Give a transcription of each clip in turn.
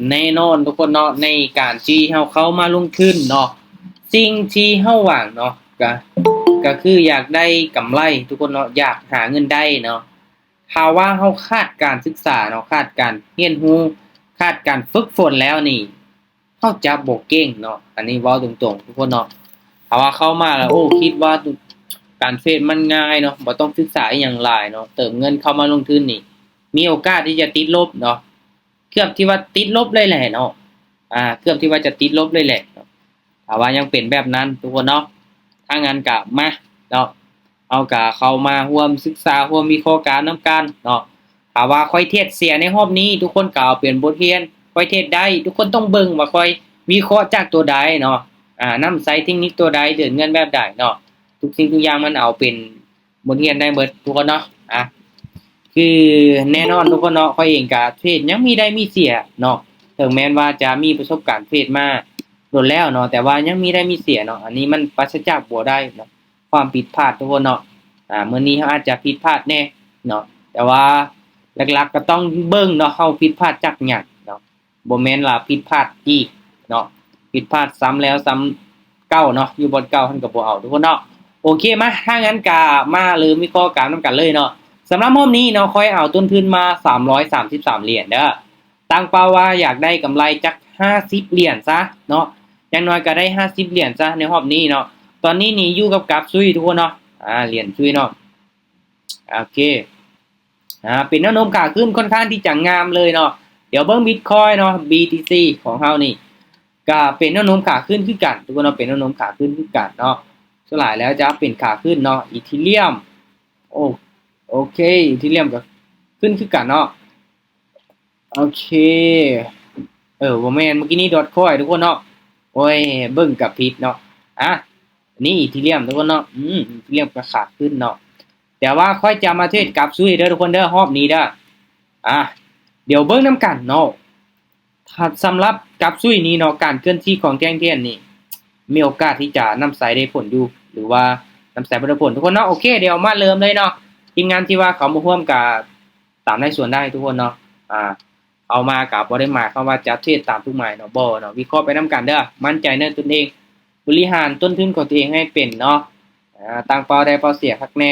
ແນ່ນອນທຸກຄົນເນາະ ໃນການທີ່ເຮົາເຂົ້າມາລົງທຶນເນາະ ສິ່ງທີ່ເຮົາຫວັງເນາະ ກະ ກະຄືຢາກໄດ້ກຳໄລທຸກຄົນເນາະ ຢາກຫາເງິນໄດ້ເນາະ. ຖ້າວ່າເຮົາຂາດການສຶກສາເນາະ ຂາດການຮຽນຮູ້ ຂາດການຝຶກຝົນແລ້ວນີ້ ເຮົາຈະບໍ່ເກັ່ງເນາະ ອັນນີ້ເວົ້າຕົງໆທຸກຄົນເນາະ. ຖ້າວ່າເຂົ້າມາແລ້ວ ໂອ້ ຄິດວ່າການເທຣດມັນງ່າຍເນາະ ບໍ່ຕ້ອງສຶກສາອີ່ຫຍັງຫຼາຍເນາະ ເຕີມເງິນເຂົ້າມາລົງທຶນນີ້ ມີໂອກາດທີ່ຈະຕິດລົບເນາະ ເກືອບທີ່ວ່າຕິດລົບເລີຍແຫຼະເນາະ ອາ ເກືອບທີ່ວ່າຈະຕິດລົບເລີຍແຫຼະເນາະ. ຖ້າວ່າຍັງເປັນແບບນັ້ນທຸກຄົນເນາະ ຖ້າຊັ້ນກະມາເນາະ ເຮົາກະເຂົ້າມາຮ່ວມສຶກສາ ຮ່ວມວິເຄາະການນຳກັນເນາະ. ຖ້າວ່າຂ້ອຍເທຣດເສຍໃນຮອບນີ້ ທຸກຄົນກະເອົາເປັນບົດຮຽນ ຂ້ອຍເທຣດໄດ້ ທຸກຄົນຕ້ອງເບິ່ງວ່າຂ້ອຍວິເຄາະຈາກຕົວໃດເນາະ ອາ ນຳໃຊ້ເທັກນິກຕົວໃດ ເດີນເງິນແບບໃດເນາະ ທຸກສິ່ງທຸກຢ່າງມັນເອົາເປັນ ບົດຮຽນໄດ້ເບິດທຸກຄົນເນາະ ອາ ຄືແນ່ນອນທຸກຄົນເນາະ ຂ້ອຍເອງກະເທຣດຍັງມີໄດ້ມີເສຍເນາະ ເຖິງແມ່ນວ່າຈະມີປະສົບການເທຣດມາດົນແລ້ວເນາະ ແຕ່ວ່າຍັງມີໄດ້ມີເສຍເນາະ ອັນນີ້ມັນປາສະຈາກບໍ່ໄດ້ເນາະ ຄວາມຜິດພາດທຸກຄົນເນາະ. ອາ ມື້ນີ້ເຮົາອາດຈະຜິດພາດແດ່ເນາະ ແຕ່ວ່າຫຼັກໆກໍຕ້ອງເບິ່ງເນາະ ເຮົາຜິດພາດຈາກຫຍັງເນາະ ບໍ່ແມ່ນວ່າຜິດພາດອີກເນາະ ຜິດພາດຊ້ຳແລ້ວຊ້ຳເກົ່າເນາະ ຢູ່ບ່ອນເກົ່າຫັ້ນກໍບໍ່ເອົາທຸກຄົນເນາະ. ໂອເຄ ມາ ຖ້າຊັ້ນກະມາເລີ່ມວິເຄາະການນຳກັນເລີຍເນາະ. ສຳລັບຮອບນີ້ເນາະ ຂ້ອຍເອົາຕົ້ນທຶນມາສາມຮ້ອຍສາມສິບສາມຫຼຽນເດີ ຕັ້ງເປົ້າວ່າຢາກໄດ້ກຳໄລຈັກຫ້າສິບຫຼຽນຊະເນາະ ຢ່າງໜ້ອຍກໍໄດ້ຫ້າສິບຫຼຽນຊະໃນຮອບນີ້ເນາະ. ຕອນນີ້ນີ້ຢູ່ກັບກາບຊຸຍທຸກຄົນເນາະ ອາ ຫຼຽນຊຸຍເນາະ ໂອເຄ ອາ ເປັນແນວໂນ້ມຂາຂຶ້ນ ຂ້ອນຂ້າງທີ່ຈະງາມເລີຍເນາະ. ດຽວເບິ່ງບິດຄອຍເນາະ ບີທີຊີ ຂອງເຮົານີ້ ກະເປັນແນວໂນ້ມຂາຂຶ້ນຄືກັນທຸກຄົນເນາະ ເປັນແນວໂນ້ມຂາຂຶ້ນຄືກັນເນາະ ສ່ວນຫຼາຍແລ້ວຈະເປັນຂາຂຶ້ນເນາະ. ອີເທີຣຽມ ໂອ ໂອເຄ ອີເທີຣຽມກໍຂຶ້ນຄືກັນເນາະ ໂອເຄ ເອີ ບໍ່ແມ່ນ ເມື່ອກີ້ນີ້ດອດຄອຍທຸກຄົນເນາະ ໂອ້ຍ ເບິ່ງກໍຜິດເນາະ. ອາ ນີ້ອີເທີຣຽມທຸກຄົນເນາະ ອືມ ອີເທີຣຽມກໍຂາຂຶ້ນເນາະ ແຕ່ວ່າຂ້ອຍຈະມາເທຣດກັບຊຸຍເດີທຸກຄົນເດີ ຮອບນີ້ເດີ. ອາ ດຽວເບິ່ງນຳກັນເນາະ ຖ້າສຳລັບກັບຊຸຍນີ້ເນາະ ການເຄື່ອນທີ່ຂອງແທ່ງທຽນນີ້ ມີໂອກາດທີ່ຈະນຳໃຊ້ໄດ້ຜົນຢູ່ ຫຼືວ່ານຳໃຊ້ບໍ່ໄດ້ຜົນທຸກຄົນເນາະ. ໂອເຄ ດຽວມາເລີ່ມເລີຍເນາະ ທີມງານທີ່ວ່າເຂົ້າມາຮ່ວມກະຕາມໄດ້ສ່ວນໄດ້ທຸກຄົນເນາະ ອາ ເຂົ້າມາກໍບໍ່ໄດ້ໝາຍຄວາມວ່າຈະເທຣດຕາມທຸກໝາຍເນາະ ບໍ່ເນາະ ວິເຄາະໄປນຳກັນເດີ ໝັ້ນໃຈໃນຕົນເອງ ບໍລິຫານຕົ້ນທຶນຂອງຕົວເອງໃຫ້ເປັນເນາະ ອາ ຕັ້ງເປົ້າໄດ້ເປົ້າເສຍຄັກແນ່.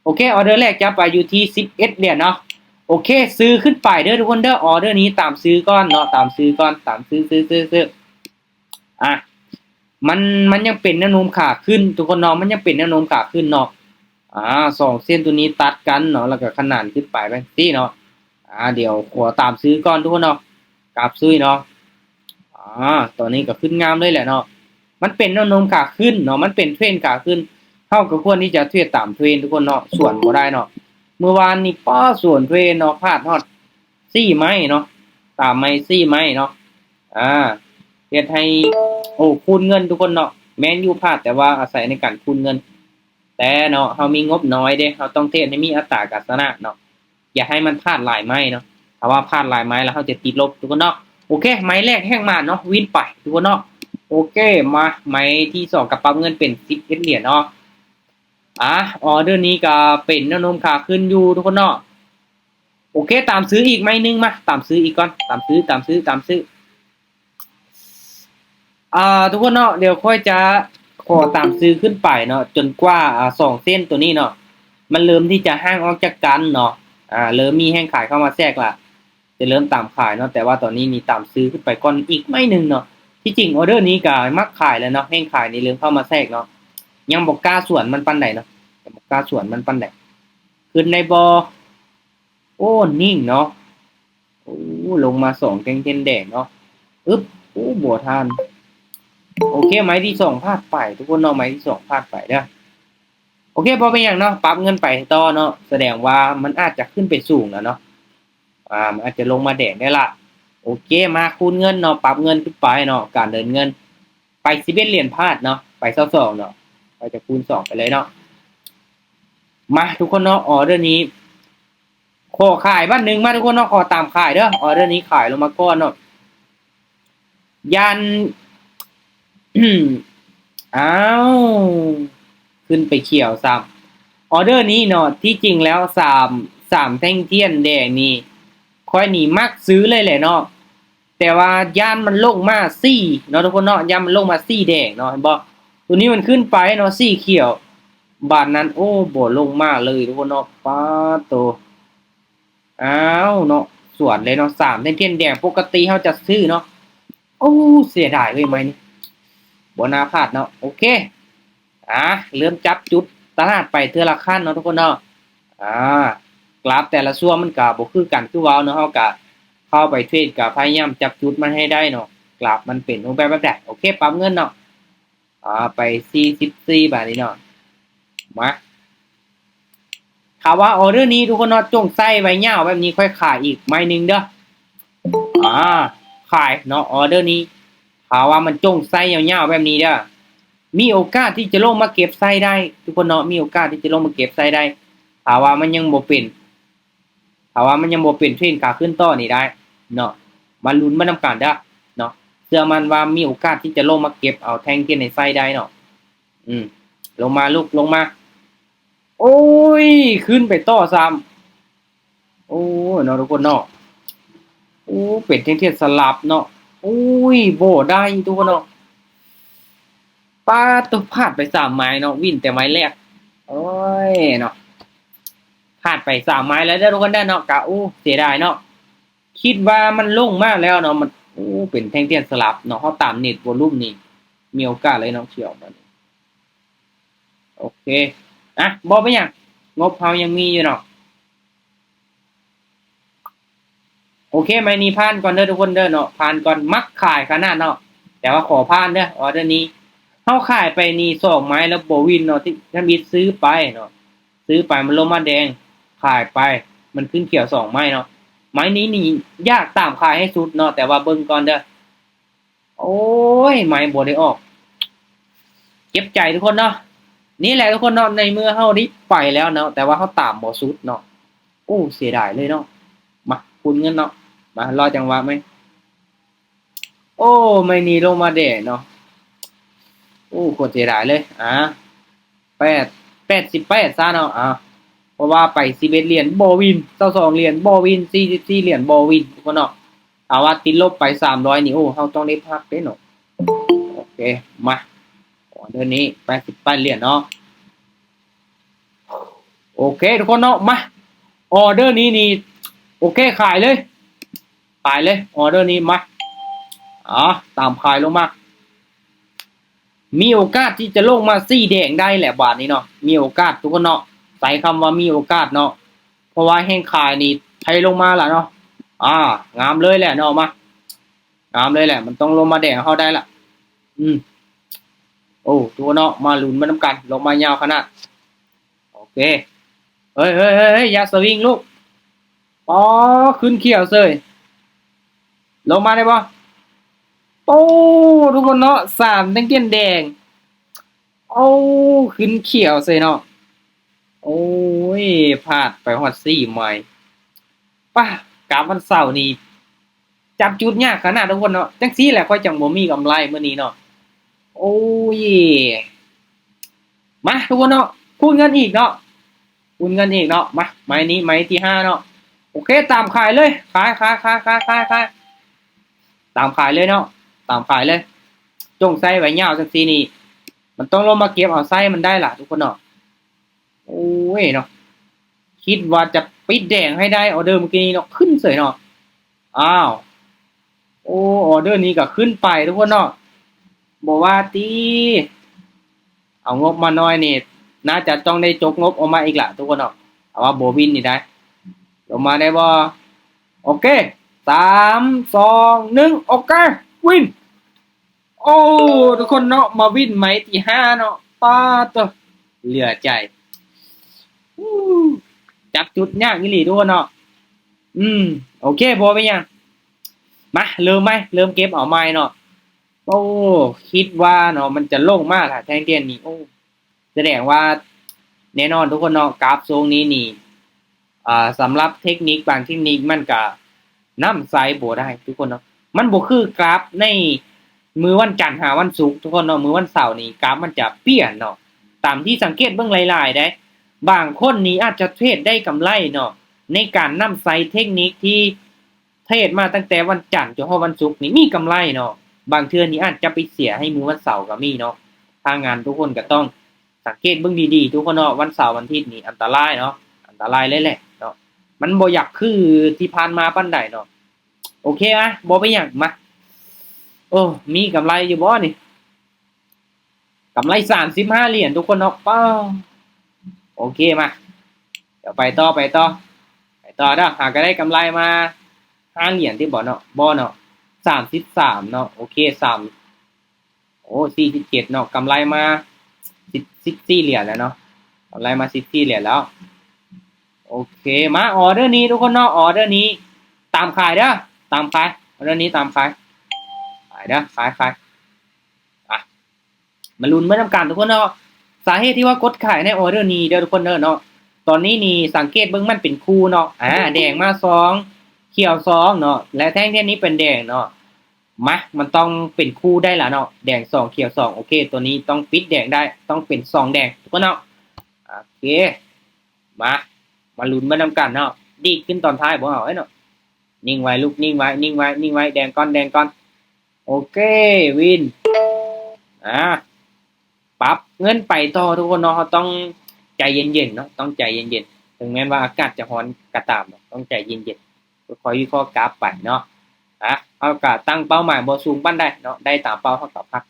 ໂອເຄ ອໍເດີແລກຈະໄປຢູ່ທີ່ສິບເອັດຫຼຽນເນາະ. ໂອເຄ ຊື້ຂຶ້ນໄປເດີທຸກຄົນເດີ ອໍເດີນີ້ຕາມຊື້ກ່ອນເນາະ ຕາມຊື້ກ່ອນ ຕາມຊື້ ຊື້ ຊື້ ຊື້ ອ່ະ ມັນ ມັນຍັງເປັນແນວໂນ້ມຂາຂຶ້ນທຸກຄົນເນາະ ມັນຍັງເປັນແນວໂນ້ມຂາຂຶ້ນເນາະ. ອ່າ ສອງເສັ້ນຕົວນີ້ຕັດກັນເນາະ ແລ້ວກໍຂະໜານຂຶ້ນໄປແບບນີ້ເນາະ. ອ່າ ດຽວຂໍຕາມຊື້ກ່ອນທຸກຄົນເນາະ ກາບຊຸຍເນາະ. ອ່າ ຕອນນີ້ກໍຂຶ້ນງາມເລີຍແຫຼະເນາະ ມັນເປັນແນວໂນ້ມຂາຂຶ້ນເນາະ ມັນເປັນເທຣນຂາຂຶ້ນ ເຮົາກໍຄວນທີ່ຈະເທຣດຕາມເທຣນທຸກຄົນເນາະ ສວນບໍ່ໄດ້ເນາະ. ມື້ວານນີ້ ປ້າ ສວນເທຣນເນາະ ພາດຮອດສີ່ໄມ້ເນາະ ຕາມໄມ້ສີ່ໄມ້ເນາະ. ອ່າ ເຮັດໃຫ້ ໂອ້ ຄູນເງິນທຸກຄົນເນາະ ແມ່ນຢູ່ພາດ ແຕ່ວ່າອາໄສໃນການຄູນເງິນ ແຕ່ເນາະ ເຮົາມີງົບນ້ອຍເດ້ ເຮົາຕ້ອງເທຣດໃຫ້ມີອັດຕາການຊະນະເນາະ ຢ່າໃຫ້ມັນພາດຫຼາຍໄມ້ເນາະ ຖ້າວ່າພາດຫຼາຍໄມ້ແລ້ວເຮົາຈະຕິດລົບທຸກຄົນເນາະ. ໂອເຄ ໄມ້ແລກແຮງມາເນາະ ວິນໄປທຸກຄົນເນາະ. ໂອເຄ ມາ ໄມ້ທີສອງກໍປັບເງິນເປັນສິບເອັດຫຼຽນເນາະ. ອ່າ ອໍເດີນີ້ກໍເປັນແນວໂນ້ມຂາຂຶ້ນຢູ່ທຸກຄົນເນາະ. ໂອເຄ ຕາມຊື້ອີກໄມ້ໜຶ່ງ ມາ ຕາມຊື້ອີກກ່ອນ ຕາມຊື້ ຕາມຊື້ ຕາມຊື້. ອ່າ ທຸກຄົນເນາະ ດຽວຂ້ອຍຈະຂໍຕາມຊື້ຂຶ້ນໄປເນາະ ຈົນກວ່າ ອ່າ ສອງເສັ້ນຕົວນີ້ເນາະ ມັນເລີ່ມທີ່ຈະຫ່າງອອກຈາກກັນເນາະ. ອ່າ ເລີ່ມມີແຮງຂາຍເຂົ້າມາແຊກລະ ຈະເລີ່ມຕາມຂາຍເນາະ ແຕ່ວ່າຕອນນີ້ນີ້ຕາມຊື້ຂຶ້ນໄປກ່ອນອີກໄມ້ໜຶ່ງເນາະ. ທີ່ຈິງອໍເດີນີ້ກໍມັກຂາຍແລ້ວເນາະ ແຮງຂາຍນີ້ເລີ່ມເຂົ້າມາແຊກເນາະ ຍັງບໍ່ກ້າສວນມັນປານໃດເນາະ ຍັງບໍ່ກ້າສວນມັນປານໃດ. ຂຶ້ນໄດ້ບໍ່? ໂອ້ ນິ່ງເນາະ. ໂອ້ ລົງມາສອງແທ່ງທຽນແດງເນາະ ອຶບ ໂອ້ ບໍ່ທັນ. ໂອເຄ ໄມ້ທີສອງພາດໄປທຸກຄົນເນາະ ໄມ້ທີສອງພາດໄປເດີ. ໂອເຄ ບໍ່ເປັນຫຍັງເນາະ ປັບເງິນໄປຕໍ່ເນາະ ສະແດງວ່າມັນອາດຈະຂຶ້ນໄປສູງແລ້ວເນາະ ອ່າ ມັນອາດຈະລົງມາແດງໄດ້ລະ. ໂອເຄ ມາຄູນເງິນເນາະ ປັບເງິນຂຶ້ນໄປເນາະ ການເດີນເງິນ ໄປສິບເອັດຫຼຽນພາດເນາະ ໄປຊາວສອງເນາະ ກໍຈະຄູນສອງໄປເລີຍເນາະ. ມາ ທຸກຄົນເນາະ ອໍເດີນີ້ ຂໍຂາຍບາດໜຶ່ງ ມາ ທຸກຄົນເນາະ ຂໍຕາມຂາຍເດີ. ອໍເດີນີ້ຂາຍລົງມາກ່ອນເນາະ ຢ້ານ ອ້າວ ຂຶ້ນໄປຂຽວຊ້ຳ. ອໍເດີນີ້ເນາະ ທີ່ຈິງແລ້ວສາມ ສາມແທ່ງທຽນແດງນີ້ ຂ້ອຍນີ້ມັກຊື້ເລີຍແຫຼະເນາະ. ແຕ່ວ່າຢ້ານມັນລົງມາສີເນາະທຸກຄົນເນາະ, ຢ້ານມັນລົງມາສີແດງເນາະ, ເຫັນບໍ່? ໂຕນີ້ມັນຂຶ້ນໄປເນາະ ສີຂຽວ, ບາດນັ້ນ ໂອ້ ບໍ່ລົງມາເລີຍທຸກຄົນເນາະ. ປາດໂຕ ອ້າວເນາະ ສວນເລີຍເນາະ ສາມແທ່ງທຽນແດງ. ປົກກະຕິເຮົາຈະຊື້ເນາະ. ໂອ້ ເສຍດາຍເວີຍ ໄມ້ນີ້ບໍ່ໜ້າພາດເນາະ. ໂອເຄ ອ່າ ເລີ່ມຈັບຈຸດຕະຫຼາດໄປເທື່ອລະຂັ້ນເນາະທຸກຄົນເນາະ. ອ່າ ກຣາຟແຕ່ລະຊ່ວງມັນກະບໍ່ຄືກັນຄືເວົ້າເນາະ, ເຮົາກະເຂົ້າໄປເທຣດກະພະຍາຍາມຈັບຈຸດມັນໃຫ້ໄດ້ເນາະ, ກຣາຟມັນເປັນຮູບແບບແບບໃດ. ໂອເຄ ປັບເງິນເນາະ. ອ່າ ໄປສີ່ສິບສີ່ບາດນີ້ເນາະ. ມາ ຖ້າວ່າອໍເດີນີ້ທຸກຄົນເນາະ ຈົ່ງໃສ່ໄວ້ຍາວແບບນີ້ ຂ້ອຍຂາຍອີກໄມ້ໜຶ່ງເດີ້. ອ່າ ຂາຍເນາະ ອໍເດີນີ້ ຖ້າວ່າມັນຈົ່ງໃສ່ຍາວໆແບບນີ້ເດີ້ ມີໂອກາດທີ່ຈະລົງມາເກັບໃສ່ໄດ້ທຸກຄົນເນາະ, ມີໂອກາດທີ່ຈະລົງມາເກັບໃສ່ໄດ້ ຖ້າວ່າມັນຍັງບໍ່ເປັນ ຖ້າວ່າມັນຍັງບໍ່ເປັນເທຣນຂາຂຶ້ນຕໍ່ນີ້ໄດ້ເນາະ. ມາລຸ້ນໄປນຳກັນເດີ້ເນາະ, ເຊື່ອໝັ້ນວ່າມີໂອກາດທີ່ຈະລົງມາເກັບເອົາແທ່ງທຽນໃຫ້ໃຊ້ໄດ້ເນາະ. ອືມ ລົງມາລູກ ລົງມາ. ໂອ້ຍ ຂຶ້ນໄປຕໍ່ຊ້ຳ. ໂອ້ຍເນາະທຸກຄົນເນາະ, ໂອ້ ເປັນແທ່ງທຽນສະຫຼັບເນາະ. ໂອ້ຍ ບໍ່ໄດ້ທຸກຄົນເນາະ. ປາດໂຕ ພາດໄປສາມໄມ້ເນາະ, ວິນແຕ່ໄມ້ແລກ. ໂອ້ຍເນາະ ພາດໄປສາມໄມ້ແລ້ວເດີ້ທຸກຄົນເດີ້ເນາະ. ກະ ໂອ້ ເສຍດາຍເນາະ, ຄິດວ່າມັນລົງມາແລ້ວເນາະ. ມັນ ໂອ້ ເປັນແທ່ງທຽນສະຫຼັບເນາະ, ເຮົາຕາມເນັດວໍລຸມນີ້ ມີໂອກາດເລີຍເນາະ ເຂົ້າມານີ້. ໂອເຄ ອ່ະ ບໍ່ເປັນຫຍັງ, ງົບເຮົາຍັງມີຢູ່ເນາະ. ໂອເຄ ໄມ້ນີ້ຜ່ານກ່ອນເດີ້ທຸກຄົນເດີ້ເນາະ, ຜ່ານກ່ອນ. ມັກຂາຍຂະໜາດເນາະ, ແຕ່ວ່າຂໍຜ່ານເດີ້ ອໍເດີນີ້. ເຮົາຂາຍໄປນີ້ສອງໄມ້ແລ້ວບໍ່ວິນເນາະ, ທີ່ທຳອິດຊື້ໄປເນາະ, ຊື້ໄປມັນລົງມາແດງ ຂາຍໄປ ມັນຂຶ້ນຂຽວສອງໄມ້ເນາະ. ໄມ້ນີ້ນີ້ຢາກຕາມຂາຍໃຫ້ສຸດເນາະ, ແຕ່ວ່າເບິ່ງກ່ອນເດີ້. ໂອ້ຍ ໄມ້ບໍ່ໄດ້ອອກ, ເຈັບໃຈທຸກຄົນເນາະ. ນີ້ແຫຼະທຸກຄົນເນາະ, ໃນເມື່ອເຮົາໄດ້ໄປແລ້ວເນາະ ແຕ່ວ່າເຮົາຕາມບໍ່ສຸດເນາະ. ໂອ້ ເສຍດາຍເລີຍເນາະ. ມາ ຄູນເງິນເນາະ, ມາລໍຈັງຫວະໄມ້. ໂອ້ ໄມ້ນີ້ລົງມາແດ່ເນາະ. ໂອ້ ໂຄດເສຍດາຍເລີຍ. ອ່າ ແປດ ແປດສິບແປດຊະເນາະ. ອ່າ ເພາະວ່າໄປສິບເອັດຫຼຽນບໍ່ວິນ, ຊາວສອງຫຼຽນບໍ່ວິນ, ສີ່ສິບສີ່ຫຼຽນບໍ່ວິນ ທຸກຄົນເນາະ. ຖ້າວ່າຕິດລົບໄປສາມຮ້ອຍນີ້ ໂອ້ ເຮົາຕ້ອງໄດ້ພັກເດ້ເນາະ. ໂອເຄ ມາ ອໍເດີນີ້ແປດສິບແປດຫຼຽນເນາະ. ໂອເຄທຸກຄົນເນາະ, ມາ ອໍເດີນີ້ນີ້ ໂອເຄ ຂາຍເລີຍ ຂາຍເລີຍ ອໍເດີນີ້. ມາ ອ່າ ຕາມຂາຍລົງມາ. ມີໂອກາດທີ່ຈະລົງມາສີແດງໄດ້ແຫຼະບາດນີ້ເນາະ, ມີໂອກາດທຸກຄົນເນາະ, ໃຊ້ຄຳວ່າມີໂອກາດເນາະ, ເພາະວ່າແຮງຂາຍນີ້ໄຖລົງມາລະເນາະ. ອ່າ ງາມເລີຍແຫຼະເນາະ, ມາ ງາມເລີຍແຫຼະ, ມັນຕ້ອງລົງມາແດງເຮົາໄດ້ລະ. ອືມ ໂອ້ ທຸກຄົນເນາະ, ມາລຸ້ນໄປນຳກັນ, ລົງມາຍາວຂະໜາດ. ໂອເຄ ເຮີ້ຍໆໆ ຢ່າສະວິງລູກ. ອໍ ຂຶ້ນຂຽວເສີຍ, ລົງມາໄດ້ບໍ່? ໂອ້ ທຸກຄົນເນາະ, ສາມແທ່ງທຽນແດງ. ໂອ້ ຂຶ້ນຂຽວເສີຍເນາະ. ໂອ້ຍ ພາດໄປຮອດສີ່ໄມ້. ປາ ກາບວັນເສົານີ້ ຈັບຈຸດຍາກຂະໜາດ ທຸກຄົນເນາະ. ຈັ່ງຊີ້ແຫຼະ ຂ້ອຍຈັ່ງບໍ່ມີກຳໄລມື້ນີ້ເນາະ. ໂອ້ຍ ມາ ທຸກຄົນເນາະ, ຄູນເງິນອີກເນາະ, ຄູນເງິນອີກເນາະ. ມາ ໄມ້ນີ້ ໄມ້ທີຫ້າເນາະ. ໂອເຄ ຕາມຂາຍເລີຍ, ຂາຍ ຂາຍ ຂາຍ ຕາມຂາຍເລີຍເນາະ, ຕາມຂາຍເລີຍ. ຈົ່ງໃສ່ໄວ້ຍາວຈັ່ງຊີ້ນີ້ ມັນຕ້ອງລົງມາເກັບເອົາໃຊ້ມັນໄດ້ລະ ທຸກຄົນເນາະ. ໂອ້ຍເນາະ, ຄິດວ່າຈະປິດແດງໃຫ້ໄດ້ ອໍເດີມື້ກີ້ນີ້ເນາະ, ຂຶ້ນເສີຍເນາະ. ອ້າວ ໂອ້ ອໍເດີນີ້ກໍຂຶ້ນໄປ ທຸກຄົນເນາະ. ບໍ່ວ່າຕິ ເອົາງົບມາໜ້ອຍນີ້ ໜ້າຈະຕ້ອງໄດ້ຈົກງົບອອກມາອີກລະ ທຸກຄົນເນາະ. ເອົາວ່າບໍ່ວິນນີ້ໄດ້ ລົງມາໄດ້ບໍ່? ໂອເຄ ສາມ ສອງ ໜຶ່ງ ໂອເຄ ວິນ. ໂອ້ ທຸກຄົນເນາະ, ມາວິນໄມ້ທີຫ້າເນາະ. ປາດໂຕ ເຫຼືອໃຈ. ອູ້ ຈັບຈຸດຍາກອີ່ຫຼີ ທຸກຄົນເນາະ. ອືມ ໂອເຄ ບໍ່ເປັນຫຍັງ. ມາ ເລີ່ມໃໝ່, ເລີ່ມເກັບເອົາໃໝ່ເນາະ. ໂອ້ ຄິດວ່າເນາະ ມັນຈະລົງມາລະ ແທ່ງທຽນນີ້. ໂອ້ ສະແດງວ່າແນ່ນອນ ທຸກຄົນເນາະ, ກາບຊ່ວງນີ້ນີ້ ອ່າ ສຳລັບເທັກນິກບາງເທັກນິກມັນກະນຳໃຊ້ບໍ່ໄດ້ ທຸກຄົນເນາະ. ມັນບໍ່ຄືກາບໃນມື້ວັນຈັນຫາວັນສຸກ ທຸກຄົນເນາະ, ມື້ວັນເສົານີ້ກາບມັນຈະປ່ຽນເນາະ. ຕາມທີ່ສັງເກດເບິ່ງຫຼາຍໆເດ້ ບາງຄົນນີ້ອາດຈະເທຣດໄດ້ກຳໄລເນາະ ໃນການນຳໃຊ້ເທັກນິກທີ່ ເທຣດມາຕັ້ງແຕ່ວັນຈັນຈົນຮອດວັນສຸກນີ້ມີກຳໄລເນາະ, ບາງເທື່ອນີ້ອາດຈະໄປເສຍໃຫ້ມື້ວັນເສົາກໍມີເນາະ. ຖ້າງານທຸກຄົນກໍຕ້ອງສັງເກດເບິ່ງດີໆ ທຸກຄົນເນາະ, ວັນເສົາວັນທິດນີ້ອັນຕະລາຍເນາະ, ອັນຕະລາຍເລີຍແຫຼະເນາະ, ມັນບໍ່ຢາກຄືທີ່ຜ່ານມາປານໃດເນາະ. ໂອເຄ ອະ ບໍ່ເປັນຫຍັງ ມາ. ໂອ້ ມີກຳໄລຢູ່ບໍ່ນີ້? ກຳໄລສາມສິບຫ້າຫຼຽນທຸກຄົນເນາະ. ປ້າ ໂອເຄ ມາ ດຽວໄປຕໍ່ ໄປຕໍ່ ໄປຕໍ່ເດີ້. ຫາກໍໄດ້ກຳໄລມາຫ້າຫຼຽນຕິບໍ່ເນາະ? ບໍ່ເນາະ, ສາມສິບສາມເນາະ. ໂອເຄ ສາມ ໂອ້ ສີ່ສິບເຈັດເນາະ, ກຳໄລມາສິບ ສິບສີ່ຫຼຽນແລ້ວເນາະ, ກຳໄລມາສິບສີ່ຫຼຽນແລ້ວ. ໂອເຄ ມາ ອອເດີນີ້ທຸກຄົນເນາະ, ອອເດີນີ້ຕາມຂາຍເດີ້ ຕາມຂາຍ, ອອເດີນີ້ຕາມຂາຍ, ຂາຍເດີ້ ຂາຍ ຂາຍ. ອ່ະ ມາລຸ້ນໄປນຳກັນທຸກຄົນເນາະ. ສາເຫດທີ່ວ່າກົດຂາຍໃນອອເດີນີ້ເດີ້ທຸກຄົນເດີ້ເນາະ, ຕອນນີ້ນີ້ສັງເກດເບິ່ງມັນເປັນຄູ່ເນາະ. ອາ ແດງມາສອງ ຂຽວສອງເນາະ ແລະແທ່ງທຽນນີ້ເປັນແດງເນາະ. ມາ ມັນຕ້ອງເປັນຄູ່ໄດ້ລະເນາະ, ແດງສອງ ຂຽວສອງ. ໂອເຄ ຕົວນີ້ຕ້ອງປິດແດງໄດ້, ຕ້ອງເປັນສອງແດງທຸກຄົນເນາະ. ໂອເຄ ມາ ມາລຸ້ນໄປນຳກັນເນາະ. ດີດຂຶ້ນຕອນທ້າຍບໍ່ເອົາເນາະ. ນິ່ງໄວ້ລູກ ນິ່ງໄວ້ ນິ່ງໄວ້ ນິ່ງໄວ້, ແດງກ່ອນ ແດງກ່ອນ. ໂອເຄ ວິນ. ອາ ປັບເງິນໄປຕໍ່ທຸກຄົນເນາະ, ເຮົາຕ້ອງໃຈເຢັນໆເນາະ, ຕ້ອງໃຈເຢັນໆ. ເຖິງແມ່ນວ່າອາກາດຈະຮ້ອນກໍຕາມເນາະ, ຕ້ອງໃຈເຢັນໆ, ຄ່ອຍໆວິເຄາະກຣາຟໄປເນາະ. ອາ ເຮົາກໍຕັ້ງເປົ້າໝາຍບໍ່ສູງປານໃດເນາະ, ໄດ້ຕາມເປົ້າເຮົາກໍພັກ.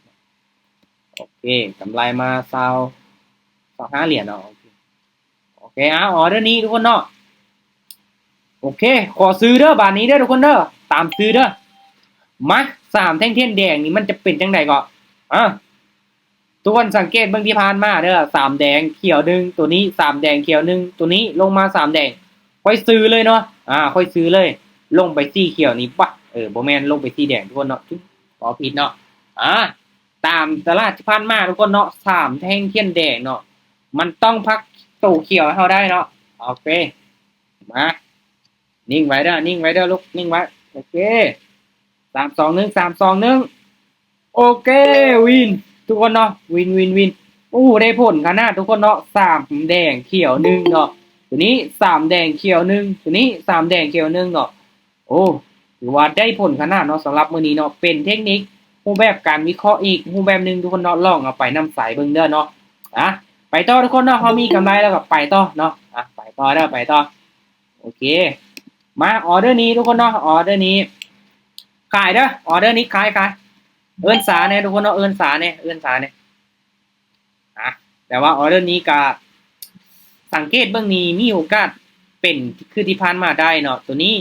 ໂອເຄ ກຳໄລມາຊາວ ຊາວຫ້າຫຼຽນເນາະ. ໂອເຄ ໂອເຄ ອາ ອອເດີນີ້ທຸກຄົນເນາະ. ໂອເຄ ຂໍຊື້ເດີ້ບາດນີ້ເດີ້ທຸກຄົນເດີ້, ຕາມຊື້ເດີ້. ມາ ສາມແທ່ງທຽນແດງນີ້ມັນຈະເປັນຈັ່ງໃດເກາະ? ອາ ທຸກຄົນສັງເກດເບິ່ງທີ່ຜ່ານມາເດີ້, ສາມແດງຂຽວໜຶ່ງ ຕົວນີ້, ສາມແດງຂຽວໜຶ່ງ ຕົວນີ້, ລົງມາສາມແດງ ຂ້ອຍຊື້ເລີຍເນາະ. ອາ ຂ້ອຍຊື້ເລີຍ, ລົງໄປສີຂຽວນີ້ ປະ ເອີ ບໍ່ແມ່ນ, ລົງໄປສີແດງທຸກຄົນເນາະ, ເວົ້າຜິດເນາະ. ອາ ຕາມຕະຫຼາດທີ່ຜ່ານມາທຸກຄົນເນາະ, ສາມແທ່ງທຽນແດງເນາະ, ມັນຕ້ອງພັກໂຕຂຽວໃຫ້ເຮົາໄດ້ເນາະ. ໂອເຄ ມາ ນິ່ງໄວ້ເດີ້ ນິ່ງໄວ້ເດີ້ລູກ ນິ່ງໄວ້. ໂອເຄ ສາມ ສອງ ໜຶ່ງ ສາມ ສອງ ໜຶ່ງ. ໂອເຄ ວິນ ທຸກຄົນເນາະ, ວິນ ວິນ ວິນ. ໂອ້ ໄດ້ຜົນຂະໜາດທຸກຄົນເນາະ, ສາມແດງຂຽວໜຶ່ງເນາະ, ຕົວນີ້ສາມແດງຂຽວໜຶ່ງ, ຕົວນີ້ສາມແດງຂຽວໜຶ່ງເນາະ. ໂອ້ ຖືວ່າໄດ້ຜົນຂະໜາດເນາະ ສຳລັບມື້ນີ້ເນາະ. ເປັນເທັກນິກ ຮູບແບບການວິເຄາະອີກຮູບແບບໜຶ່ງທຸກຄົນເນາະ, ລອງເອົາໄປນຳໃຊ້ເບິ່ງເດີ້ເນາະ. ອະ ໄປຕໍ່ທຸກຄົນເນາະ, ເຮົາມີກຳໄລແລ້ວກໍໄປຕໍ່ເນາະ. ອະ ໄປຕໍ່ເດີ້ ໄປຕໍ່. ໂອເຄ ມາ ອອເດີນີ້ທຸກຄົນເນາະ, ອອເດີນີ້ຂາຍເດີ້, ອອເດີນີ້ຂາຍ ຂາຍ. ເອີ້ນສາແດ່ທຸກຄົນເນາະ, ເອີ້ນສາແດ່ ເອີ້ນສາແດ່. ອະ ແຕ່ວ່າອອເດີນີ້ກະສັງເກດເບິ່ງນີ້ ມີໂອກາດເປັນຄືທີ່ຜ່ານມາໄດ້ເນາະ. ຕົວນີ້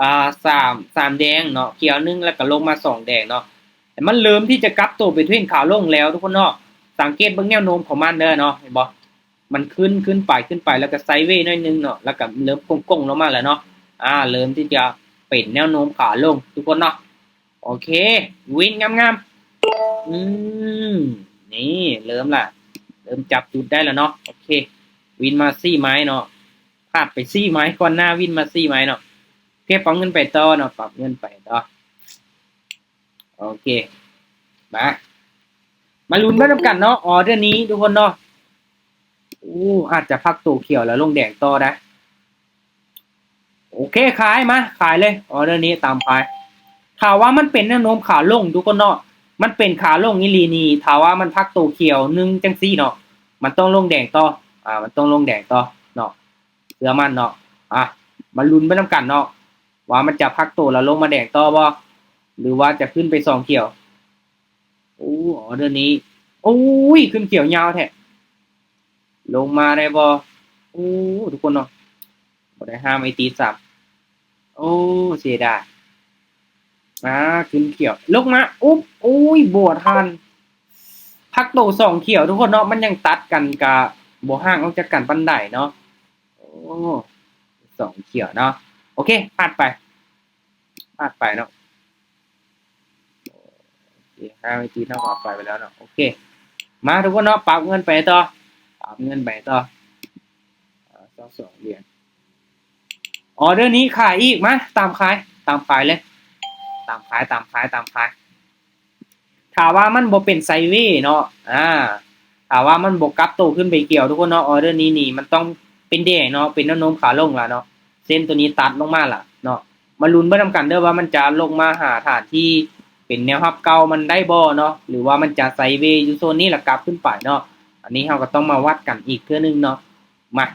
ອ່າ ສາມ ສາມແດງເນາະ, ຂຽວໜຶ່ງ ແລ້ວກະລົງມາສອງແດງເນາະ. ແຕ່ມັນເລີ່ມທີ່ຈະກັບໂຕໄປເທຣນຂາລົງແລ້ວທຸກຄົນເນາະ. ສັງເກດເບິ່ງແນວໂນ້ມຂອງມັນເດີ້ເນາະ, ເຫັນບໍ່? ມັນຂຶ້ນ ຂຶ້ນໄປ ຂຶ້ນໄປ ແລ້ວກະໄຊເວໜ້ອຍໜຶ່ງເນາະ, ແລ້ວກະເລີ່ມໂກ່ງໆລົງມາແລ້ວເນາະ. ອາ ເລີ່ມທີ່ຈະເປັນແນວໂນ້ມຂາລົງທຸກຄົນເນາະ. ໂອເຄ ວິນ ງາມໆ. ອືມ ນີ້ເລີ່ມລະ ເລີ່ມຈັບຈຸດໄດ້ລະເນາະ. ໂອເຄ ວິນມາສີ່ໄມ້ເນາະ, ພາດໄປສີ່ໄມ້ ກ່ອນໜ້າວິນມາສີ່ໄມ້ເນາະ. ເກັບເອົາເງິນໄປຕໍ່ເນາະ, ປັບເງິນໄປຕໍ່. ໂອເຄ ມາ ມາລຸ້ນໄປນຳກັນເນາະ, ອອເດີນີ້ທຸກຄົນເນາະ. ໂອ້ ອາດຈະພັກໂຕຂຽວແລ້ວລົງແດງຕໍ່ໄດ້. ໂອເຄ ຂາຍ ມາ ຂາຍເລີຍ, ອອເດີນີ້ຕາມຂາຍ. ຖ້າວ່າມັນເປັນແນວໂນ້ມຂາລົງທຸກຄົນເນາະ, ມັນເປັນຂາລົງອີ່ຫຼີນີ້, ຖ້າວ່າມັນພັກໂຕຂຽວໜຶ່ງຈັ່ງຊີ້ເນາະ, ມັນຕ້ອງລົງແດງຕໍ່. ອາ ມັນຕ້ອງລົງແດງຕໍ່ເນາະ, ເຊື່ອໝັ້ນເນາະ. ອາ ມາລຸ້ນໄປນຳກັນເນາະ ວ່າມັນຈະພັກໂຕແລ້ວລົງມາແດງຕໍ່ບໍ່ ຫຼືວ່າຈະຂຶ້ນໄປສອງຂຽວ. ໂອ້ ອອເດີນີ້ ໂອ້ຍ ຂຶ້ນຂຽວຍາວແທ້. ລົງມາໄດ້ບໍ່? ໂອ້ ທຸກຄົນເນາະ, ບໍ່ໄດ້ຫ້າມໄອຕີສາມ. ໂອ້ ເສຍດາຍ. ມາ ຂຶ້ນຂຽວ ລົງມາ ອຸບ ໂອ້ຍ ບໍ່ທັນ. ພັກໂຕສອງຂຽວທຸກຄົນເນາະ, ມັນຍັງຕັດກັນ ກະບໍ່ຫ່າງອອກຈາກກັນປານໃດເນາະ. ໂອ້ ສອງຂຽວເນາະ. ໂອເຄ ພາດໄປ ພາດໄປເນາະ. ໂອເຄ ຫ້າວິທີເນາະ ພາດໄປໄປແລ້ວເນາະ. ໂອເຄ ມາທຸກຄົນເນາະ, ປັບເງິນໄປຕໍ່ ປັບເງິນໄປຕໍ່. ອາ ຊາວສອງຫຼຽນ. ອອເດີນີ້ຂາຍອີກ, ມາ ຕາມຂາຍ ຕາມຂາຍເລີຍ, ຕາມຂາຍ ຕາມຂາຍ ຕາມຂາຍ. ຖ້າວ່າມັນບໍ່ເປັນໄຊເວເນາະ, ອາ ຖ້າວ່າມັນບໍ່ກັບໂຕຂຶ້ນໄປຂຽວທຸກຄົນເນາະ, ອອເດີນີ້ນີ້ມັນຕ້ອງເປັນແດງເນາະ, ເປັນແນວໂນ້ມຂາລົງລະເນາະ. ເສັ້ນໂຕນີ້ຕັດລົງມາລະເນາະ, ມາລຸ້ນເບິ່ງນຳກັນເດີວ່າມັນຈະລົງມາຫາຖານທີ່ເປັນແນວຮັບເກົ່າມັນໄດ້ບໍ່ເນາະ ຫຼືວ່າມັນຈະໄຊເວຢູ່ໂຊນນີ້ລະກັບຂຶ້ນໄປເນາະ. ອັນນີ້ເຮົາກໍຕ້ອງມາວັດກັນອີກເທື່ອໜຶ່ງເນາະ. ມາ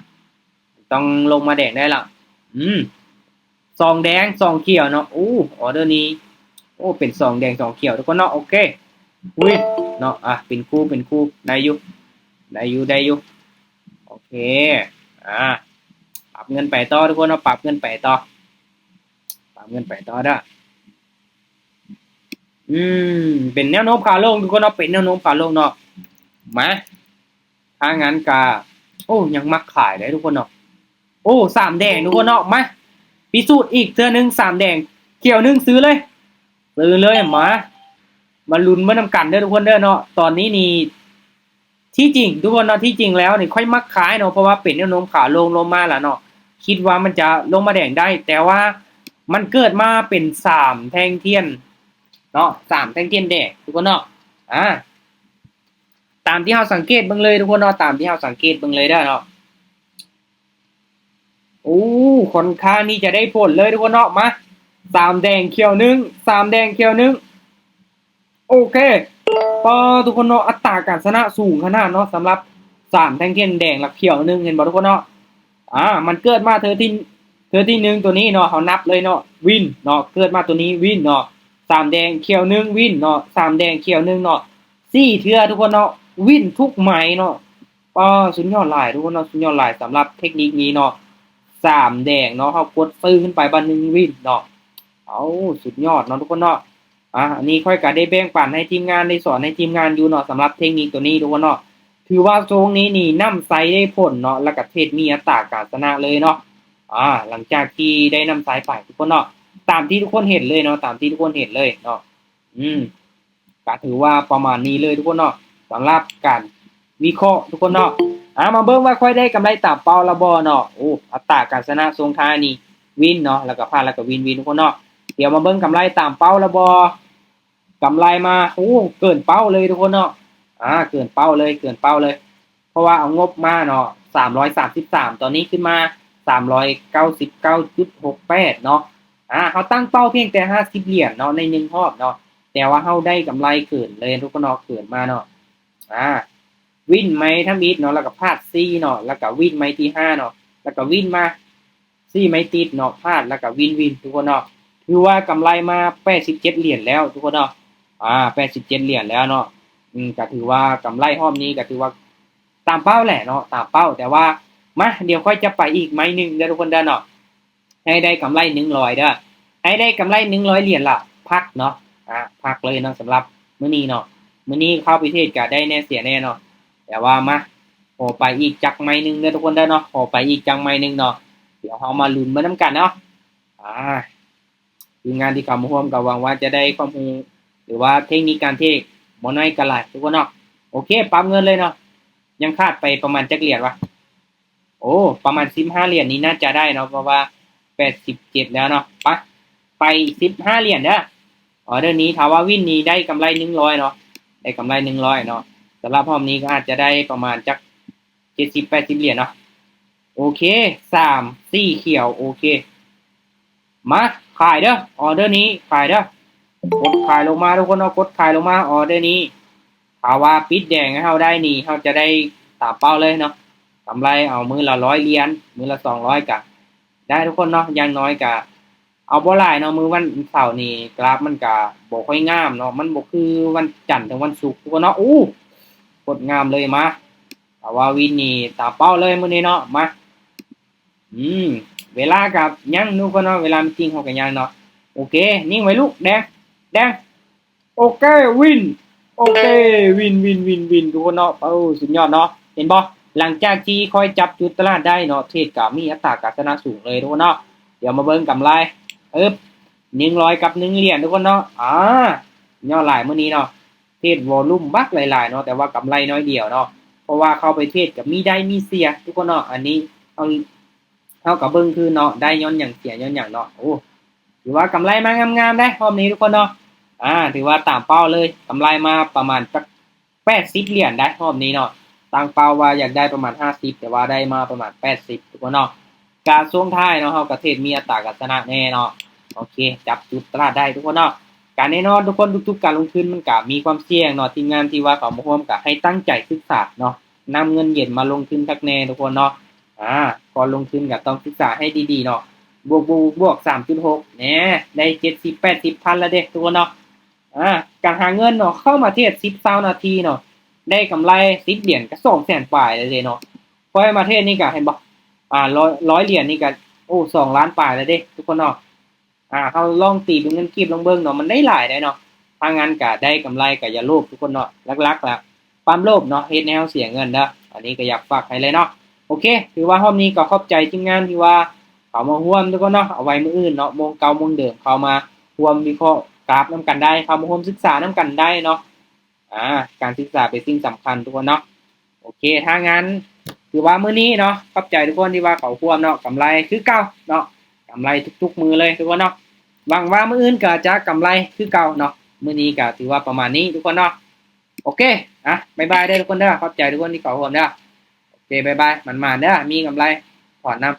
ຕ້ອງລົງມາແດງໄດ້ລະ. ອືມ ສອງແດງສອງຂຽວເນາະ. ໂອ້ ອໍເດີນີ້ ໂອ້ ເປັນສອງແດງສອງຂຽວທຸກຄົນເນາະ. ໂອເຄ ອຸ້ຍ ເນາະ ອ່ະ ເປັນຄູ່ ເປັນຄູ່ ໄດ້ຢູ່ ໄດ້ຢູ່ ໄດ້ຢູ່. ໂອເຄ ອ່າ ປັບເງິນໄປຕໍ່ທຸກຄົນເນາະ ປັບເງິນໄປຕໍ່ ປັບເງິນໄປຕໍ່ເດີ. ອືມ ເປັນແນວໂນ້ມຂາລົງທຸກຄົນເນາະ ເປັນແນວໂນ້ມຂາລົງເນາະ. ມາ ຖ້າຊັ້ນກະ ໂອ້ ຍັງມັກຂາຍໄດ້ທຸກຄົນເນາະ. ໂອ້ ສາມແດງທຸກຄົນເນາະ. ມາ ພິສູດອີກເທື່ອໜຶ່ງ ສາມແດງຂຽວໜຶ່ງ ຊື້ເລີຍ ຊື້ເລີຍ. ມາ ມາລຸ້ນເບິ່ງນຳກັນເດີທຸກຄົນເດີເນາະ. ຕອນນີ້ນີ້ ທີ່ຈິງທຸກຄົນເນາະ ທີ່ຈິງແລ້ວນີ້ຂ້ອຍມັກຂາຍເນາະ ເພາະວ່າເປັນແນວໂນ້ມຂາລົງລົງມາລະເນາະ. ຄິດວ່າມັນຈະລົງມາແດງໄດ້ ແຕ່ວ່າມັນເກີດມາເປັນສາມແທ່ງທຽນເນາະ ສາມແທ່ງທຽນແດງທຸກຄົນເນາະ. ອ່າ ຕາມທີ່ເຮົາສັງເກດເບິ່ງເລີຍທຸກຄົນເນາະ ຕາມທີ່ເຮົາສັງເກດເບິ່ງເລີຍເດີເນາະ. ໂອ້ ຂ້ອນຂ້າງນີ້ຈະໄດ້ຜົນເລີຍທຸກຄົນເນາະ. ມາ ສາມແດງຂຽວໜຶ່ງ ສາມແດງຂຽວໜຶ່ງ. ໂອເຄ ປາ ທຸກຄົນເນາະ ອັດຕາການຊະນະສູງຂະໜາດເນາະ ສຳລັບສາມແທ່ງທຽນແດງ ແລະ ຂຽວໜຶ່ງ ເຫັນບໍ່ທຸກຄົນເນາະ. ອ່າ ມັນເກີດມາເທື່ອທີ ເທື່ອທີໜຶ່ງໂຕນີ້ເນາະ ເຮົານັບເລີຍເນາະ ວິນເນາະ ເກີດມາໂຕນີ້ວິນເນາະ ສາມແດງຂຽວໜຶ່ງ ວິນເນາະ ສາມແດງຂຽວໜຶ່ງເນາະ ສີ່ເທື່ອທຸກຄົນເນາະ ວິນທຸກໄມ້ເນາະ. ປາ ສຸດຍອດຫຼາຍທຸກຄົນເນາະ ສຸດຍອດຫຼາຍສຳລັບເທັກນິກນີ້ເນາະ. ສາມແດງເນາະ ເຮົາກົດຊື້ຂຶ້ນໄປບາດໜຶ່ງວິນເນາະ. ເອົາ ສຸດຍອດເນາະທຸກຄົນເນາະ. ອ່າ ອັນນີ້ຂ້ອຍກະໄດ້ແບ່ງປັນໃຫ້ທີມງານ ໄດ້ສອນໃຫ້ທີມງານຢູ່ເນາະ ສຳລັບເທັກນິກໂຕນີ້ທຸກຄົນເນາະ. ຖືວ່າຊ່ວງນີ້ນີ້ນຳໃຊ້ໄດ້ຜົນເນາະ ແລ້ວກະເທຣດມີອັດຕາການຊະນະເລີຍເນາະ. ອ່າ ຫຼັງຈາກທີ່ໄດ້ນຳໃຊ້ໄປທຸກຄົນເນາະ ຕາມທີ່ທຸກຄົນເຫັນເລີຍເນາະ ຕາມທີ່ທຸກຄົນເຫັນເລີຍເນາະ. ອືມ ກະຖືວ່າປະມານນີ້ເລີຍທຸກຄົນເນາະ ສຳລັບການວິເຄາະທຸກຄົນເນາະ. ອ່າ ມາເບິ່ງວ່າຂ້ອຍໄດ້ກຳໄລຕາມເປົ້າລະບໍ່ເນາະ. ໂອ້ ອັດຕາການຊະນະຊ່ວງທ້າຍນີ້ວິນເນາະ ແລ້ວກະພາດ ແລ້ວກະວິນ ວິນທຸກຄົນເນາະ. ດຽວມາເບິ່ງກຳໄລຕາມເປົ້າລະບໍ່ ກຳໄລມາ ໂອ້ ເກີນເປົ້າເລີຍທຸກຄົນເນາະ. ອ່າ ເກີນເປົ້າເລີຍ ເກີນເປົ້າເລີຍ ເພາະວ່າເອົາງົບມາເນາະ ສາມຮ້ອຍສາມສິບສາມ ຕອນນີ້ຂຶ້ນມາ ສາມຮ້ອຍເກົ້າສິບເກົ້າຈຸດຫົກແປດເນາະ. ອ່າ ເຮົາຕັ້ງເປົ້າພຽງແຕ່ຫ້າສິບຫຼຽນເນາະ ໃນໜຶ່ງຮອບເນາະ ແຕ່ວ່າເຮົາໄດ້ກຳໄລເກີນເລີຍທຸກຄົນເນາະ ເກີນມາເນາະ. ອ່າ ວິນໄມ້ທຳອິດເນາະ ແລ້ວກະພາດສີ່ເນາະ ແລ້ວກະວິນໄມ້ທີຫ້າເນາະ ແລ້ວກະວິນມາສີ່ໄມ້ຕິດເນາະ ພາດ ແລ້ວກະວິນ ວິນທຸກຄົນເນາະ. ຖືວ່າກຳໄລມາແປດສິບເຈັດຫຼຽນແລ້ວທຸກຄົນເນາະ. ອ່າ ແປດສິບເຈັດຫຼຽນແລ້ວເນາະ. ອືມ ກະຖືວ່າກຳໄລຮອບນີ້ກະຖືວ່າຕາມເປົ້າແຫຼະເນາະ ຕາມເປົ້າ. ແຕ່ວ່າ ມາ ດຽວຂ້ອຍຈະໄປອີກໄມ້ໜຶ່ງເດີທຸກຄົນເດີເນາະ ໃຫ້ໄດ້ກຳໄລໜຶ່ງຮ້ອຍເດີ ໃຫ້ໄດ້ກຳໄລໜຶ່ງຮ້ອຍຫຼຽນລະພັກເນາະ. ອ່າ ພັກເລີຍເນາະ ສຳລັບມື້ນີ້ເນາະ. ມື້ນີ້ເຂົ້າໄປເທຣດກະໄດ້ແດ່ເສຍແດ່ເນາະ ແຕ່ວ່າ ມາ ຂໍໄປອີກຈັກໄມ້ໜຶ່ງເດີທຸກຄົນເດີເນາະ ຂໍໄປອີກຈັກໄມ້ໜຶ່ງເນາະ. ດຽວເຮົາມາລຸ້ນເບິ່ງນຳກັນເນາະ. ອ່າ ທີມງານທີ່ເຂົ້າມາຮ່ວມກໍຫວັງວ່າຈະໄດ້ຄວາມຮູ້ ຫຼືວ່າເທັກນິກການເທຣດບໍ່ໜ້ອຍກໍຫຼາຍທຸກຄົນເນາະ. ໂອເຄ ປັບເງິນເລີຍເນາະ. ຍັງຂາດໄປປະມານຈັກຫຼຽນວະ? ໂອ້ ປະມານສິບຫ້າຫຼຽນນີ້ໜ້າຈະໄດ້ເນາະ ເພາະວ່າແປດສິບເຈັດແລ້ວເນາະ. ໄປ ໄປສິບຫ້າຫຼຽນເດີ. ອໍເດີນີ້ຖ້າວ່າວິນນີ້ໄດ້ກຳໄລໜຶ່ງຮ້ອຍເນາະ ໄດ້ກຳໄລໜຶ່ງຮ້ອຍເນາະ. ສຳລັບຮອບນີ້ກໍອາດຈະໄດ້ປະມານຈັກເຈັດສິບແປດສິບຫຼຽນເນາະ. ໂອເຄ ສາມສີ່ຂຽວ ໂອເຄ ມາ ຂາຍເດີ ອໍເດີນີ້ຂາຍເດີ. ກົດຂາຍລົງມາທຸກຄົນເນາະ ກົດຂາຍລົງມາ ອໍເດີນີ້. ຖ້າວ່າປິດແດງໃຫ້ເຮົາໄດ້ນີ້ ເຮົາຈະໄດ້ຕາມເປົ້າເລີຍເນາະ ກຳໄລເອົາມື້ລະຮ້ອຍຫຼຽນ ມື້ລະສອງຮ້ອຍກະໄດ້ທຸກຄົນເນາະ. ຢ່າງໜ້ອຍກະເອົາບໍ່ຫຼາຍເນາະ. ມື້ວັນເສົານີ້ກຣາຟມັນກະບໍ່ຄ່ອຍງາມເນາະ ມັນບໍ່ຄືວັນຈັນເຖິງວັນສຸກທຸກຄົນເນາະ. ໂອ້ ໂຄດງາມເລີຍ. ມາ ຖ້າວ່າວິນນີ້ຕາມເປົ້າເລີຍມື້ນີ້ເນາະ. ມາ ອືມ ເວລາກໍຍັງທຸກຄົນເນາະ ເວລາມີຈິງເຮົາກໍຍັງເນາະ. ໂອເຄ ນິ່ງໄວ້ລູກ ແດງ ແດງ. ໂອເຄ ວິນ ໂອເຄ ວິນ ວິນ ວິນ ວິນ ທຸກຄົນເນາະ. ໂອ້ ສຸດຍອດເນາະ ເຫັນບໍ່? ຫຼັງຈາກທີ່ຂ້ອຍຈັບຈຸດຕະຫຼາດໄດ້ເນາະ ເທຣດກໍມີອັດຕາການຊະນະສູງເລີຍທຸກຄົນເນາະ. ດຽວມາເບິ່ງກຳໄລ ເອີບ ໜຶ່ງຮ້ອຍກັບໜຶ່ງຫຼຽນທຸກຄົນເນາະ. ອ່າ ຍອດຫຼາຍມື້ນີ້ເນາະ ເທຣດວໍລຸ່ມບັກຫຼາຍໆເນາະ ແຕ່ວ່າກຳໄລໜ້ອຍດຽວເນາະ ເພາະວ່າເຂົ້າໄປເທຣດກໍມີໄດ້ມີເສຍທຸກຄົນເນາະ. ອັນນີ້ເຮົາ ເຮົາກໍເບິ່ງຄືນເນາະ ໄດ້ຍ້ອນຫຍັງເສຍຍ້ອນຫຍັງເນາະ. ໂອ້ ຖືວ່າກຳໄລມາງາມໆເດ້ຮອບນີ້ທຸກຄົນເນາະ. ອ່າ ຖືວ່າຕາມເປົ້າເລີຍ ກຳໄລມາປະມານຈັກແປດສິບຫຼຽນໄດ້ຮອບນີ້ເນາະ. ຕັ້ງເປົ້າວ່າຢາກໄດ້ປະມານຫ້າສິບ ແຕ່ວ່າໄດ້ມາປະມານແປດສິບທຸກຄົນເນາະ. ການຊ່ວງທ້າຍເນາະ ເຮົາກໍເທຣດມີອັດຕາການຊະນະແນ່ເນາະ. ໂອເຄ ຈັບຈຸດຕະຫຼາດໄດ້ທຸກຄົນເນາະ. ກະແນ່ນອນທຸກຄົນ ທຸກໆການລົງທຶນມັນກະມີຄວາມສ່ຽງເນາະ. ທີມງານທີ່ວ່າເຂົ້າມາຮ່ວມກະໃຫ້ຕັ້ງໃຈສຶກສາເນາະ, ນຳເງິນເຢັນມາລົງທຶນຄັກແນ່ທຸກຄົນເນາະ. ອາ ກ່ອນລົງທຶນກະຕ້ອງສຶກສາໃຫ້ດີໆເນາະ. ບວກໆ ບວກ ສາມຈຸດຫົກ ແນ່ ໄດ້ເຈັດສິບ ແປດສິບພັນແລ້ວເດ້ທຸກຄົນເນາະ. ອາ ການຫາເງິນເນາະ ເຂົ້າມາເທຣດສິບ ຊາວນາທີເນາະ ໄດ້ກຳໄລສິບຫຼຽນກະສອງແສນປາຍແລ້ວເດ້ເນາະ. ຂ້ອຍມາເທຣດນີ້ກະ ເຫັນບໍ່ ອາ ຮ້ອຍ ຮ້ອຍຫຼຽນນີ້ກະ ໂອ້ ສອງລ້ານປາຍແລ້ວເດ້ທຸກຄົນເນາະ. ອາ ເຮົາລອງຕີເປັນເງິນກີບລອງເບິ່ງເນາະ ມັນໄດ້ຫຼາຍໄດ໋ເນາະ. ຖ້າງານກະໄດ້ກຳໄລກະຢ່າໂລບທຸກຄົນເນາະ. ຫຼັກໆລະຄວາມໂລບເນາະ ເຮັດໃຫ້ເຮົາເສຍເງິນເດີ້. ອັນນີ້ກະຢາກຝາກໃຫ້ເລີຍເນາະ. ໂອເຄ ຖືວ່າຮອບນີ້ກໍຂອບໃຈທີມງານທີ່ວ່າເຂົ້າມາຮ່ວມທຸກຄົນເນາະ. ເອົາໄວ້ມື້ອື່ນເນາະ ໂມງເກົ່າໂມງເດີມ ເຂົ້າມາຮ່ວມວິເຄາະກຣາຟນຳກັນໄດ້, ເຂົ້າມາຮ່ວມສຶກສານຳກັນໄດ້ເນາະ. ອາ ການສຶກສາເປັນສິ່ງສຳຄັນທຸກຄົນເນາະ. ໂອເຄ ຖ້າງານຖືວ່າມື້ນີ້ເນາະ ຂອບໃຈທຸກຄົນທີ່ວ່າເຂົ້າຮ່ວມເນາະ. ກຳໄລຄືເກົ່າເນາະ, ກຳໄລທຸກໆມື້ເລີຍທຸກຄົນເນາະ. ຫວັງວ່າມື້ອື່ນກໍຈະກຳໄລຄືເກົ່າເນາະ. ມື້ນີ້ກໍຖືວ່າປະມານນີ້ທຸກຄົນເນາະ. ໂອເຄ ອາ ບາຍບາຍເດີ້ທຸກຄົນເດີ້. ຂອບໃຈທຸກຄົນທີ່ເຂົ້າຮ່ວມເດີ້. ໂອເຄ ບາຍບາຍ ໝານໆເດີ້. ມີກຳໄລຖອນນຳ.